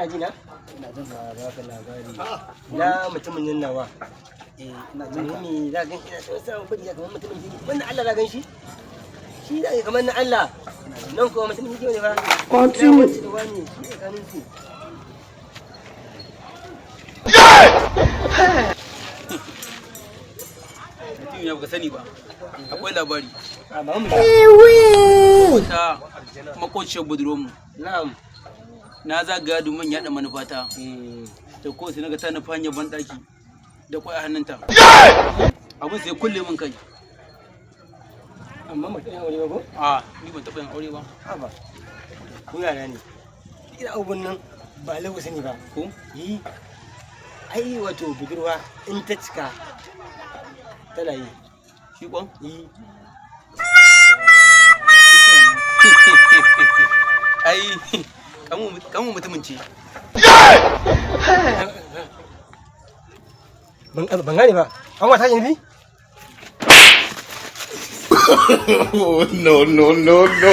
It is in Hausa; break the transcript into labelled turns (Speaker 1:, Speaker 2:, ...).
Speaker 1: Kana ji na?
Speaker 2: Ina jin ka, baka labari.
Speaker 1: Na mutumin nan nawa.
Speaker 2: Eh, ina jin ka.
Speaker 1: Mene za gan ina son samun kuɗi kamar mutumin kirki. Wannan Allah za gan shi? Shi za ga kamar na Allah. Nan kuwa mutumin kirki ne ba.
Speaker 3: Continue.
Speaker 1: Ina wani da wani shi tsakanin su.
Speaker 4: Mutum ya baka sani ba, akwai labari.
Speaker 1: A ba mu.
Speaker 4: Ta makociyar budurwarmu.
Speaker 1: Na'am.
Speaker 4: Na zagaya domin yaɗa manufata.
Speaker 1: Eh,
Speaker 4: Da ko sai naga ta nufa hanyar banɗaki da kwai a hannunta. Abin sai kulle min kai.
Speaker 1: Amma mutum ya aure ba ko?
Speaker 4: A ni ban taɓa yin aure ba.
Speaker 1: Haba. Ku yara ne. Ina abubuwan nan ba lau sani ba.
Speaker 4: Ko?
Speaker 1: Yi. Ai wato budurwa in ta cika tana yi.
Speaker 4: Shi ko?
Speaker 1: Yi.
Speaker 4: Ai kanmu mutumin ce.
Speaker 1: Ban gane ba. An wata yin bi?
Speaker 5: No, no, no, no.